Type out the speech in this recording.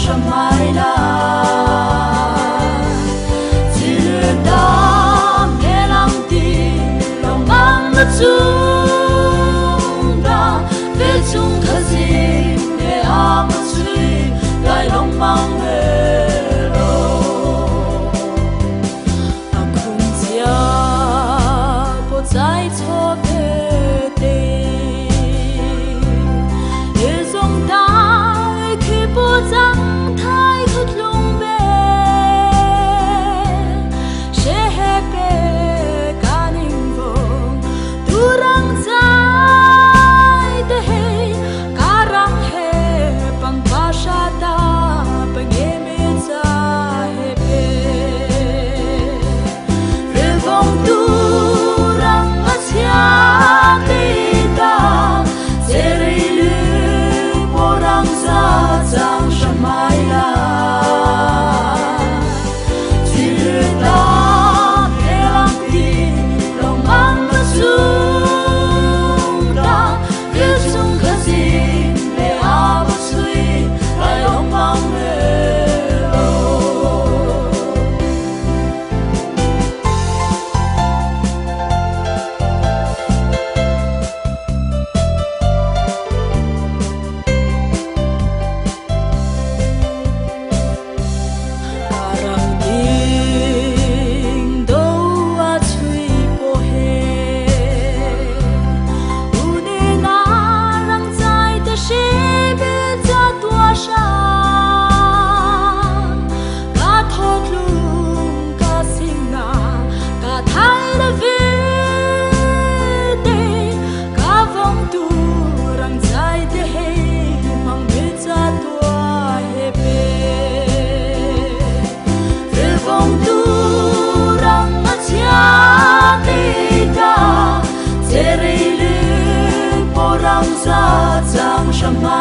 shamai la Childa melang ti long mang na chung da ve chung khazing ne a ma chui lai long mang ve lo A khung chia po chai cho ve te Ye zong dai khi po chang thai khut lung be She he pe ka ning vong tu rang chai te he ka rang he pang pa sha ta pa nge me cha he pe Về vòng tu rang a chia te ta che rei lu po rang za chang shamai la Childa helang ti long ang na sung ta vil sung kha zing le a ba sui lai long mang le lo. Karang ding do a chui po he Une na rang zai te she be cha tua sha Ka tho tlung ka sing na ka thai na ve te ka vong tu rang zai te he mang be cha tua he pe Về vòng tu rang a chia te ta che rei le po rang za chang shamai.